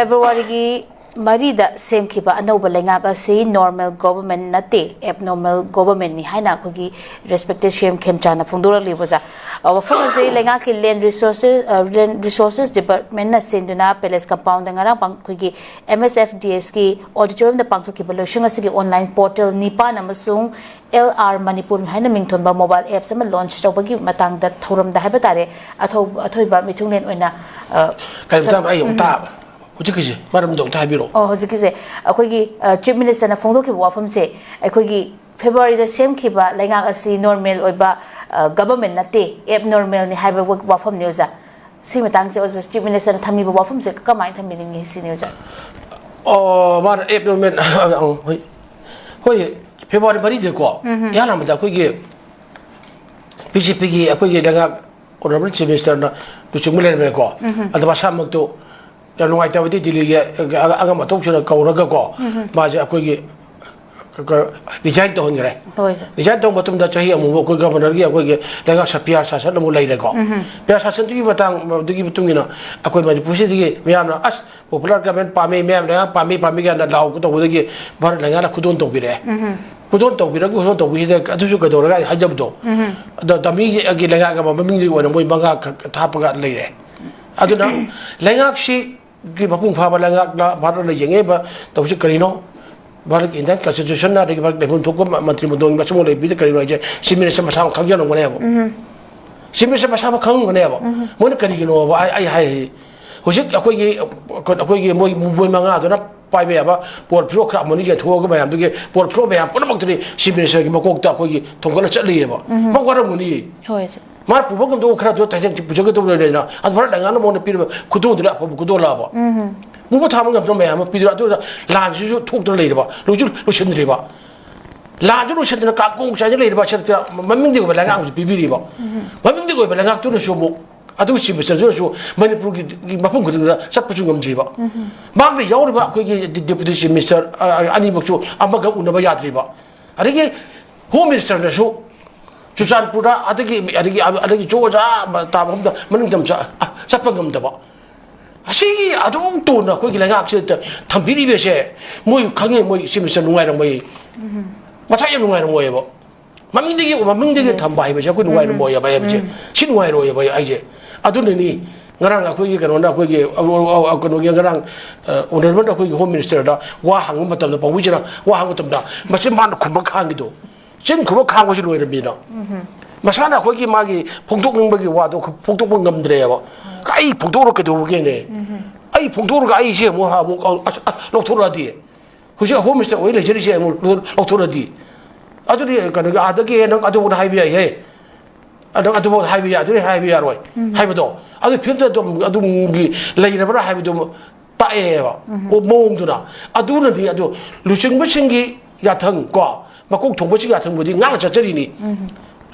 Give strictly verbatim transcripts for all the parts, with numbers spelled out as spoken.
ꯐꯦꯕ꯭ꯔꯨꯋꯥꯔꯤꯒꯤ ꯃꯔꯤꯗ ꯁꯦꯝꯈꯤꯕ ꯑꯅꯧꯕ ꯂꯩꯉꯥꯛ ꯑꯁꯤ ꯅꯣꯔꯃꯦꯜ ꯒꯣꯚꯔꯟꯃꯦꯟ ꯅꯠꯇꯦ, ꯑꯦꯕꯅꯣꯔꯃꯦꯜ ꯒꯣꯚꯔꯟꯃꯦꯟꯅꯤ ꯍꯥꯏꯅ ꯑꯩꯈꯣꯏꯒꯤ ꯔꯦꯁꯄꯦꯛꯇꯦꯗ ꯁꯤ ꯑꯦꯝ ꯈꯦꯝꯆꯥꯅ ꯐꯣꯡꯗꯣꯔꯛꯂꯤꯕ ꯑꯣꯖꯥ꯫ ꯑ, ꯋꯥꯐꯝ ꯑꯁꯤ ꯂꯩꯉꯥꯛꯀꯤ ꯂꯦꯟ ꯔꯤꯁꯣꯔꯁꯦꯁ, ꯑ, ꯂꯦꯟ ꯔꯤꯁꯣꯔꯁꯦꯁ ꯗꯤꯄꯥꯔꯠꯃꯦꯟꯅ ꯁꯤꯟꯗꯨꯅ ꯄꯦꯂꯦꯁ ꯀꯝꯄꯥꯎꯟꯗ ꯉꯔꯥꯡ ꯄꯥꯡ-, ꯑꯩꯈꯣꯏꯒꯤ ꯑꯦꯝ ꯑꯦꯁ ꯑꯦꯐ ꯗꯤ ꯑꯦꯁꯀꯤ ꯑꯣꯗꯤꯇꯣꯔꯤꯌꯝꯗ ꯄꯥꯡꯊꯣꯛꯈꯤꯕ ꯂꯣꯏꯁꯪ ꯑꯁꯤꯒꯤ ꯑꯣꯟꯂꯥꯏꯟ ꯄꯣꯔꯇꯦꯜ ꯅꯤꯄꯥꯟ ꯑꯃꯁꯨꯡ ꯑꯦꯜ ꯑꯥꯔ ꯃꯅꯤꯄꯨꯔ ꯍꯥꯏꯅ ꯃꯤꯡꯊꯣꯟꯕ ꯃꯣꯕꯥꯏꯜ ꯑꯦꯞꯁ ꯑꯃ ꯂꯣꯟꯆ ꯇꯧꯕꯒꯤ ꯃꯇꯥꯡꯗ ꯊꯧꯔꯝꯗ ꯍꯥꯏꯕ ꯇꯥꯔꯦ, ꯑꯊꯧ-, ꯑꯊꯣꯏꯕ ꯃꯤꯊꯨꯡꯂꯦꯟ ꯑꯣꯏꯅ, ꯑ, ꯀꯔꯤ ꯃꯇꯥꯡꯗ ꯑꯩ ꯑꯃꯨꯛꯇ ꯍꯧꯖꯤꯛꯀꯤꯁꯦ ꯃꯔꯝꯗꯣ ꯑꯝꯇ ꯍꯥꯏꯕꯤꯔꯛꯑꯣ꯫ ꯑꯣ, ꯍꯧꯖꯤꯛꯀꯤꯁꯦ ꯑꯩꯈꯣꯏꯒꯤ, ꯑ, ꯆꯤꯐ ꯃꯤꯅꯤꯁꯇꯔꯅ ꯐꯣꯡꯗꯣꯛꯈꯤꯕ ꯋꯥꯐꯝꯁꯦ, ꯑꯩꯈꯣꯏꯒꯤ ꯐꯦꯕ꯭ꯔꯨꯋꯥꯔꯤꯗ ꯁꯦꯝꯈꯤꯕ ꯂꯩꯉꯥꯛ ꯑꯁꯤ ꯅꯣꯔꯃꯦꯜ ꯑꯣꯏꯕ, ꯑ, ꯒꯕꯔꯟꯃꯦꯟ ꯅꯠꯇꯦ, ꯑꯦꯕꯅꯣꯔꯃꯦꯜꯅꯤ ꯍꯥꯏꯕ ꯋꯥ-, ꯋꯥꯐꯝꯅꯤ ꯑꯣꯖꯥ꯫ ꯁꯤ ꯃꯇꯥꯡꯁꯦ ꯑꯣꯖꯥ, ꯆꯤꯐ ꯃꯤꯅꯤꯁꯇꯔꯅ ꯊꯝꯃꯤꯕ ꯋꯥꯐꯝꯁꯦ ꯀꯃꯥꯏꯅ ꯊꯝꯕꯤꯅꯤꯡꯉꯤ ꯁꯤꯅꯤ ꯑꯣꯖꯥ? ꯑꯣ, ꯃꯥꯅ ꯑꯦꯕꯅꯣꯔꯃꯦꯜ, ꯑꯪ, ꯍꯣꯏ꯫ ꯍꯣꯏ, ꯐꯦꯕ꯭ꯔꯨꯋꯥꯔꯤ ꯃꯔꯤꯗꯀꯣ, ꯎꯝ꯫ ꯏꯍꯥꯟ ꯍꯥꯟꯕꯗ ꯑꯩꯈꯣꯏꯒꯤ ꯕꯤ ꯖꯦ ꯄꯤꯒꯤ ꯑꯩꯈꯣꯏꯒꯤ ꯂꯩꯉꯥꯛ ꯑꯣꯅꯔꯦꯕꯜ ꯆꯤꯐ ꯃꯤꯅꯤꯁꯇꯔꯅ ꯂꯨꯆꯤꯡꯕ ꯂꯩꯔꯝꯃꯦꯀꯣ꯫ ꯎꯝ꯫ ꯑꯗꯣ ꯃꯁꯥꯃꯛꯇꯣ ꯌꯥꯝ ꯅꯨꯡꯉꯥꯏꯇꯕꯗꯤ ꯗꯤꯜꯂꯤꯒꯤ ꯑꯉꯝ ꯑꯊꯧꯁꯤꯡꯅ ꯀꯧꯔꯒꯀꯣ, ꯎꯝ꯫ ꯃꯥꯁꯦ ꯑꯩꯈꯣꯏꯒꯤ ꯔꯤꯖꯥꯏꯟ ꯇꯧꯍꯟꯈ꯭ꯔꯦ꯫ ꯍꯣꯏ, ꯁꯥꯔ꯫ ꯔꯤꯖꯥꯏꯟ ꯇꯧꯕ ꯃꯇꯝꯗ ꯆꯍꯤ ꯑꯃꯨꯛ ꯑꯩꯈꯣꯏ ꯒꯕꯔꯅꯔꯒꯤ ꯑꯩꯈꯣꯏꯒꯤ ꯂꯩꯉꯥꯛ ꯁ-, ꯄꯤ ꯑꯥꯔ ꯁꯥꯁꯟ ꯑꯃꯨꯛ ꯂꯩꯔꯦꯀꯣ꯫ ꯎꯝ꯫ ꯄꯤ ꯑꯥꯔ ꯁꯥꯁꯟꯗꯨꯒꯤ ꯃꯇꯥꯡ, ꯑꯗꯨꯒꯤ ꯃꯇꯨꯡ ꯏꯟꯅ ꯑꯩꯈꯣꯏ ꯃꯅꯤꯄꯨꯔꯁꯤꯗꯒꯤ ꯃꯤꯌꯥꯝꯅ, "ꯑꯁ, ꯄꯣꯄꯨꯂꯔ ꯒꯚꯔꯟꯃꯦꯟ ꯄꯥꯝꯃꯤ, ꯃꯌꯥꯝ ꯂꯩꯉꯥꯛ ꯄꯥꯝꯃꯤ, ꯄꯥꯝꯃꯤ" ꯀꯥꯏꯅ ꯂꯥꯎ ꯇꯧꯕꯗꯒꯤ ꯚꯥꯔꯠ ꯂꯩꯉꯥꯛꯅ ꯈꯨꯗꯣꯜ ꯇꯧꯕꯤꯔꯛꯑꯦ꯫ ꯎꯝ꯫ ꯈꯨꯗꯣꯜ ꯇꯧꯕꯤꯔꯒ, ꯈꯨꯗꯣꯜ ꯇꯧꯕꯤꯁꯤꯗ ꯑꯗꯨꯁꯨ ꯀꯩꯗꯧꯔꯒ ꯍꯥꯏꯖꯕꯗꯣ, ꯎꯝ꯫ ꯑꯗꯣ ꯗꯃꯤꯒꯤ ꯂꯩꯉꯥꯛ ꯑꯃ ꯃꯃꯤꯡꯗꯒꯤ ꯑꯣꯏꯅ ꯃꯣꯏ ꯃꯉꯥ ꯈꯛ ꯍꯥꯞꯄꯒ ꯂꯩꯔꯦ꯫ ꯑꯗꯨꯅ ꯂꯩꯉꯥꯛꯁꯤꯒꯤ ꯃꯄꯨꯡ ꯐꯥꯕ ꯂꯩꯉꯥꯛꯅ ꯚꯥꯔꯠꯅ ꯌꯦꯡꯉꯛꯏꯕ ꯇꯧꯁꯤ ꯀꯔꯤꯅꯣ? ꯚꯥꯔꯠꯀꯤ ꯏꯟꯗꯤꯌꯟ ꯀꯟꯁꯇꯤꯇ꯭ꯌꯨꯁꯟ ꯑꯗꯒꯤ ꯚꯥꯔꯠꯀꯤ ꯂꯩꯐꯝ ꯊꯣꯛꯄ ꯃ-, ꯃꯟꯇ꯭ꯔꯤ ꯃꯟꯗꯣꯟꯒꯤ ꯃꯁꯤꯡ ꯂꯩꯕꯤꯗ ꯀꯔꯤꯅꯣ ꯍꯥꯏꯁꯦ ꯆꯤꯐ ꯃꯤꯅꯤꯁꯇꯔ ꯃꯁꯥꯃꯛ ꯈꯪꯖꯔꯝꯒꯅꯦꯕ꯫ ꯎꯝ꯫ ꯆꯤꯐ ꯃꯤꯅꯤꯁꯇꯔ ꯃꯁꯥꯃꯛ ꯈꯪꯉꯝꯒꯅꯦꯕ꯫ ꯎꯝ꯫ ꯃꯣꯏꯅ ꯀꯔꯤꯒꯤꯅꯣꯕ ꯑꯩ, ꯑꯩ ꯍꯥꯏꯔꯤ, ꯍꯧꯖꯤꯛ ꯑꯩꯈꯣꯏꯒꯤ, ꯑꯩꯈꯣꯏꯒꯤ ꯃꯣꯏ, ꯃꯣꯏ ꯃꯉꯥꯗꯨꯅ ꯄꯥꯏꯕ ꯌꯥꯕ ꯄꯣꯔꯠꯐꯣꯂꯤꯑꯣ ꯈꯔ ꯑꯃꯅꯤ ꯌꯦꯟꯊꯣꯛꯑꯒ ꯃꯌꯥꯝꯗꯨꯒꯤ ꯄꯣꯔꯠꯐꯣꯂꯤꯑꯣ ꯃꯌꯥꯝ ꯄꯨꯝꯅꯃꯛꯇꯨꯗꯤ ꯆꯤꯐ ꯃꯤꯅꯤꯁꯇꯔꯒꯤ ꯃꯀꯣꯛꯇ ꯑꯩꯈꯣꯏꯒꯤ ꯊꯣꯡꯒꯠꯂ ꯆꯠꯂꯤꯑꯕ꯫ ꯎꯝ꯫ ꯃꯥ ꯋꯥꯔꯝꯒꯅꯤ꯫ ꯍꯣꯏ, ꯁꯥꯔ꯫ ꯃꯥꯅ ꯄꯨꯕ ꯉꯝꯗꯕ ꯈꯔꯗꯣ ꯇꯥꯏꯊꯦꯡ ꯄꯨꯖꯒꯗꯧꯕ ꯂꯩꯔꯦꯅ, ꯑꯗꯨ ꯚꯥꯔꯠ ꯂꯩꯉꯥꯛꯅ ꯃꯉꯣꯟꯗ ꯄꯤꯔꯤꯕ ꯈꯨꯗꯣꯜꯗꯨꯅ ꯑꯐꯕ ꯈꯨꯗꯣꯜꯂꯕ? ꯎꯝ꯫ ꯄꯨꯕ ꯊꯥꯕ ꯉꯝꯗꯕ ꯃꯌꯥꯝ ꯑꯃ ꯄꯤꯗꯨꯅ, ꯑꯗꯨꯅ ꯂꯥꯟꯁꯤꯁꯨ ꯊꯣꯛꯇꯅ ꯂꯩꯔꯕ, ꯂꯣꯏꯁꯨ ꯂꯣꯏꯁꯤꯟꯗ꯭ꯔꯤꯕ, ꯂꯥꯟꯁꯨ ꯂꯣꯏꯁꯤꯟꯗꯅ ꯀꯥꯡ ꯀꯣꯡ ꯆꯥꯏꯅ ꯂꯩꯔꯕ ꯁꯔꯨꯛꯇ ꯃꯃꯤꯡꯗꯤ ꯑꯣꯏꯕ ꯂꯩꯉꯥꯛ ꯑꯃꯁꯨ ꯄꯤꯕꯤꯔꯤꯕ꯫ ꯎꯝ꯫ ꯃꯃꯤꯡꯗꯤ ꯑꯣꯏꯕ ꯂꯩꯉꯥꯛꯇꯨꯅꯁꯨ ꯑꯃꯨꯛ ꯑꯗꯨꯒꯤ ꯆꯤꯐ ꯃꯤꯅꯤꯁꯇꯔꯗꯨꯅꯁꯨ ꯃꯅꯤꯄꯨꯔꯒꯤ ꯃꯐꯝ ꯈꯨꯗꯤꯡꯗ ꯆꯠꯄꯁꯨ ꯉꯝꯗ꯭ꯔꯤꯕ꯫ ꯎꯝ꯫ ꯃꯍꯥꯛꯅ ꯌꯥꯎꯔꯤꯕ ꯑꯩꯈꯣꯏꯒꯤ ꯗꯤ-, ꯗꯦꯄꯨꯇꯤ ꯆꯤꯐ ꯃꯤꯅꯤꯁꯇꯔ, ꯑ, ꯑꯅꯤꯃꯛꯁꯨ ꯑꯃꯒ ꯎꯅꯕ ꯌꯥꯗ꯭ꯔꯤꯕ꯫ ꯑꯗꯒꯤ ꯍꯣꯝ ꯃꯤꯅꯤꯁꯇꯔꯅꯁꯨ ꯆꯨꯔꯆꯥꯟꯄꯨꯔꯗ ꯑꯗꯒꯤ, ꯑꯗꯒꯤ, ꯑꯗꯒꯤ ꯆꯣ ꯑꯣꯖꯥ ꯇꯥꯕ ꯃꯐꯝꯗ ꯃꯅꯤꯡꯇꯝ ꯆ-, ꯑ, ꯆꯠꯄ ꯉꯝꯗꯕ꯫ ꯑꯁꯤꯒꯤ ꯑꯗꯨꯝ ꯇꯣꯟꯅ ꯑꯩꯈꯣꯏꯒꯤ ꯂꯩꯉꯥꯛꯁꯤꯗ ꯊꯝꯕꯤꯔꯤꯕꯁꯦ, ꯃꯣꯏ ꯈꯪꯉꯦ, ꯃꯣꯏ ꯁꯤ ꯃꯤꯁꯇꯔ ꯅꯨꯡꯉꯥꯏꯔꯝꯃꯣꯏ, ꯃꯊꯥ ꯌꯥꯝ ꯅꯨꯡꯉꯥꯏꯔꯝꯃꯣꯏꯕ꯫ ꯃꯃꯤꯡꯗꯒꯤ ꯃꯃꯤꯡꯗꯒꯤ ꯊꯝꯕ ꯍꯥꯏꯕꯁꯦ ꯑꯩꯈꯣꯏ ꯅꯨꯡꯉꯥꯏꯔꯝꯃꯣꯏꯕ ꯍꯥꯏꯕꯁꯦ꯫ ꯁꯤ ꯅꯨꯡꯉꯥꯏꯔꯣꯏꯕ ꯑꯩꯁꯦ꯫ ꯑꯗꯨꯅꯅꯤ ꯉꯔꯥꯡ ꯑꯩꯈꯣꯏꯒꯤ ꯀꯩꯅꯣꯅ ꯑꯩꯈꯣꯏꯒꯤ ꯑ, ꯑ, ꯑ, ꯀꯩꯅꯣꯒꯤ ꯉꯔꯥꯡ ꯑꯣꯅꯔꯦꯕꯜ ꯑꯩꯈꯣꯏꯒꯤ ꯍꯣꯝ ꯃꯤꯅꯤꯁꯇꯔꯗ ꯋꯥ ꯍꯪꯕ ꯃꯇꯝꯗ ꯄꯥꯎꯃꯤꯁꯤꯅ ꯋꯥ ꯍꯪꯕ ꯃꯇꯝꯗ ꯃꯁꯤ ꯃꯥꯅ ꯈꯨꯝꯕ ꯈꯥꯡꯉꯤꯗꯣ꯫ ꯆꯤꯟ ꯈꯨꯝꯕ ꯈꯥꯡꯕꯁꯤ ꯂꯣꯏꯔꯝꯃꯤꯅ꯫ ꯃꯁꯥꯅ ꯑꯩꯈꯣꯏꯒꯤ ꯃꯥꯒꯤ ꯐꯣꯡꯗꯣꯛꯅꯤꯡꯕꯒꯤ ꯋꯥꯗꯣ ꯐꯣꯡꯗꯣꯛꯄ ꯉꯝꯗ꯭ꯔꯦꯕ꯫ ꯑꯩ ꯐꯣꯡꯗꯣꯛꯑꯒ ꯀꯩꯗꯧꯔꯒꯦꯅꯦ? ꯑꯩ ꯐꯣꯡꯗꯣꯛꯑꯒ ꯑꯩꯁꯦ ꯑꯃꯨꯛ ꯑꯃꯨꯛ ꯑꯁ, ꯑꯁ, ꯂꯧꯊꯣꯔꯛꯑꯗꯤ꯫ ꯍꯧꯖꯤꯛ ꯍꯣꯝ ꯃꯤꯅꯤꯁꯇꯔ ꯑꯣꯏ ꯂꯩꯖꯔꯤꯁꯦ ꯑꯃꯨꯛ ꯂꯧ-, ꯂꯧꯊꯣꯔꯛꯑꯗꯤ꯫ ꯑꯗꯨꯗꯤ ꯀꯩꯅꯣꯒꯤ ꯑꯥꯗꯒꯤ ꯅꯪ ꯑꯗꯨ ꯍꯥꯏꯕ ꯌꯥꯏꯍꯦ꯫ ꯑ, ꯅꯪ ꯑꯗꯨꯐꯥꯎ ꯍꯥꯏꯕ ꯌꯥꯏ, ꯑꯗꯨꯗꯤ ꯍꯥꯏꯕ ꯌꯥꯔꯣꯏ ꯍꯥꯏꯕꯗꯣ꯫ ꯑꯗꯨ ꯐꯤꯕꯝꯗ ꯑꯗꯨꯝ, ꯑꯗꯨꯝꯒꯤ ꯂꯩꯔꯕ꯭ꯔꯥ ꯍꯥꯏꯕꯗꯨ ꯇꯥꯛꯑꯦꯕ꯫ ꯑꯣ, ꯃꯑꯣꯡꯗꯨꯅ꯫ ꯑꯗꯨꯅꯗꯤ ꯑꯗꯨ ꯂꯨꯆꯤꯡꯕꯁꯤꯡꯒꯤ ꯌꯥꯊꯪ ꯀꯣ, ꯃꯀꯣꯛ ꯊꯣꯡꯕꯁꯤꯡꯒꯤ ꯌꯥꯊꯪꯕꯨꯗꯤ ꯉꯥꯛꯅ ꯆꯠꯆꯔꯤꯅꯤ꯫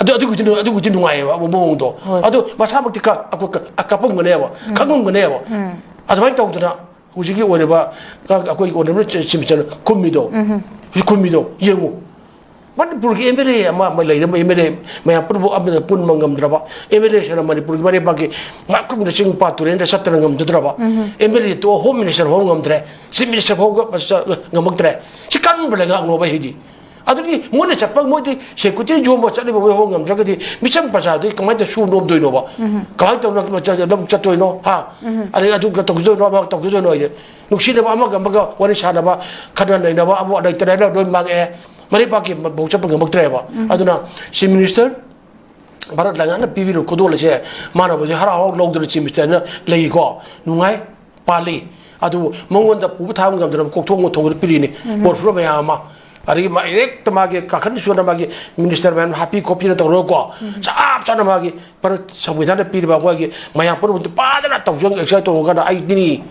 ꯑꯗꯨ, ꯑꯗꯨꯒꯤꯗꯤ, ꯑꯗꯨꯒꯤꯗꯤ ꯅꯨꯡꯉꯥꯏꯌꯦꯕ ꯃꯑꯣꯡꯗꯣ꯫ ꯍꯣꯏ꯫ ꯑꯗꯨ ꯃꯁꯥꯃꯛꯇꯤ ꯀ-, ꯑꯩꯈꯣꯏ ꯀ-, ꯀꯞꯄꯝꯒꯅꯦꯕ, ꯈꯪꯉꯝꯒꯅꯦꯕ꯫ ꯑꯗꯨꯃꯥꯏꯅ ꯇꯧꯗꯅ ꯍꯧꯖꯤꯛꯀꯤ ꯑꯣꯏꯔꯤꯕ ꯀ-, ꯑꯩꯈꯣꯏꯒꯤ ꯑꯣꯅꯔꯦꯕꯜ ꯆꯤꯐ ꯃꯤꯅꯤꯁꯇꯔ ꯀꯨꯝꯃꯤꯗꯣ, ꯀꯨꯝꯃꯤꯗꯣ ꯌꯦꯡꯉꯨ꯫ ꯃꯅꯤꯄꯨꯔꯒꯤ ꯑꯦꯝ ꯑꯦꯜ ꯑꯦ ꯑꯃ, ꯑꯃ ꯂꯩꯔꯝꯕ ꯑꯦꯝ ꯑꯦꯜ ꯑꯦ ꯃꯌꯥꯝ ꯄꯨꯝꯅꯃꯛ ꯑꯃꯗ ꯄꯨꯟꯕ ꯉꯝꯗ꯭ꯔꯕ ꯑꯦꯝ ꯑꯦꯜ ꯑꯦꯁꯤꯡꯅ ꯃꯅꯤꯄꯨꯔꯒꯤ ꯃꯔꯩꯕꯥꯛꯀꯤ ꯃꯥꯏꯀꯨꯝꯗ ꯆꯤꯡ ꯄꯥꯠ ꯇꯨꯔꯦꯟꯗ ꯆꯠꯇꯅ ꯉꯝꯖꯗ꯭ꯔꯕ M L A to home minister ꯐꯥꯎ ꯉꯝꯗ꯭ꯔꯦ, ꯆꯤꯐ ꯃꯤꯅꯤꯁꯇꯔ ꯐꯥꯎꯕ ꯆ-, ꯉꯝꯃꯛꯇ꯭ꯔꯦ꯫ ꯁꯤ ꯀꯔꯝꯕ ꯂꯩꯉꯥꯛꯅꯣꯕ ꯍꯥꯏꯗꯤ? ꯑꯗꯨꯗꯤ ꯃꯣꯏꯅ ꯆꯠꯄ, ꯃꯣꯏꯗꯤ ꯁꯦꯀ꯭ꯌꯨꯔꯤꯇꯤ ꯌꯣꯝꯕ ꯆꯠꯂꯤꯕ ꯃꯣꯏ ꯐꯥꯎ ꯉꯝꯗ꯭ꯔꯒꯗꯤ ꯃꯤꯆꯝ ꯄ꯭ꯔꯖꯥꯗꯨꯗꯤ ꯀꯃꯥꯏꯅ ꯇꯧ ꯁꯨ ꯅꯣꯝꯗꯣꯏꯅꯣꯕ? ꯀꯃꯥꯏꯅ ꯇꯧꯅ ꯂꯧꯕꯨꯛ ꯆꯠꯇꯣꯏꯅꯣ? ꯍꯥ? ꯑꯗꯩ ꯑꯗꯨ ꯇꯧꯖꯗꯣꯏꯅꯣ, ꯑꯃ ꯇꯧꯖꯗꯣꯏꯅꯣ ꯍꯥꯏꯁꯦ? ꯅꯨꯡꯁꯤꯅꯕ ꯑꯃꯒ ꯑꯃꯒ ꯋꯥꯔꯤ ꯁꯥꯟꯅꯕ, ꯈꯠꯅ ꯅꯩꯅꯕ ꯑꯃ ꯂꯩꯇ꯭ꯔꯦ, ꯂꯣꯏ ꯃꯥꯡꯉꯛꯑꯦ꯫ ꯃꯔꯩ ꯄꯥꯛꯀꯤ ꯃꯧ ꯆꯠꯄ ꯉꯝꯃꯛꯇ꯭ꯔꯦꯕ꯫ ꯑꯗꯨꯅ ꯆꯤꯐ ꯃꯤꯅꯤꯁꯇꯔ ꯚꯥꯔꯠ ꯂꯩꯉꯥꯛꯅ ꯄꯤꯕꯤꯔꯤꯕ ꯈꯨꯗꯣꯜ ꯑꯁꯦ ꯃꯥꯅꯕꯨꯗꯤ ꯍꯔꯥꯎ ꯍꯔꯥꯎ ꯂꯧꯗꯅ ꯆꯤꯐ ꯃꯤꯅꯤꯁꯇꯔꯅ ꯂꯩꯀꯣ, ꯅꯨꯡꯉꯥꯏ, ꯄꯥꯜꯂꯤ꯫ ꯑꯗꯨꯕꯨ ꯃꯉꯣꯟꯗ ꯄꯨꯕ ꯊꯥꯕ ꯉꯝꯗꯅꯕ ꯀꯣꯛꯊꯣꯛ ꯉꯧꯊꯣꯛꯇꯅ ꯄꯤꯔꯤꯅꯤ꯫ ꯄꯣꯔꯐꯨꯔ ꯃꯌꯥꯝ ꯑꯃ, ꯑꯗꯒꯤ ꯃꯥ ꯍꯦꯛꯇ ꯃꯥꯒꯤ ꯀꯥꯈꯟ ꯁꯨꯅ ꯃꯥꯒꯤ ꯃꯤꯅꯤꯁꯇꯔ ꯃꯌꯥꯝ ꯍꯥꯞꯄꯤ ꯈꯣꯠꯄꯤꯅ ꯇꯧꯔꯒꯀꯣ, ꯆꯞ ꯆꯥꯅ ꯃꯥꯒꯤ ꯚꯥꯔꯠ ꯁꯪꯕꯤꯙꯥꯟꯗ ꯄꯤꯔꯤꯕ ꯑꯩꯈꯣꯏꯒꯤ ꯃꯌꯥꯝ ꯄꯨꯝꯅꯃꯛꯇ ꯐꯖꯅ ꯇꯧꯖ ꯑꯦꯛꯁꯔꯁꯥꯏꯁ ꯇꯧꯔꯀꯥꯟꯗ ꯑꯩ ꯅꯤꯅꯤ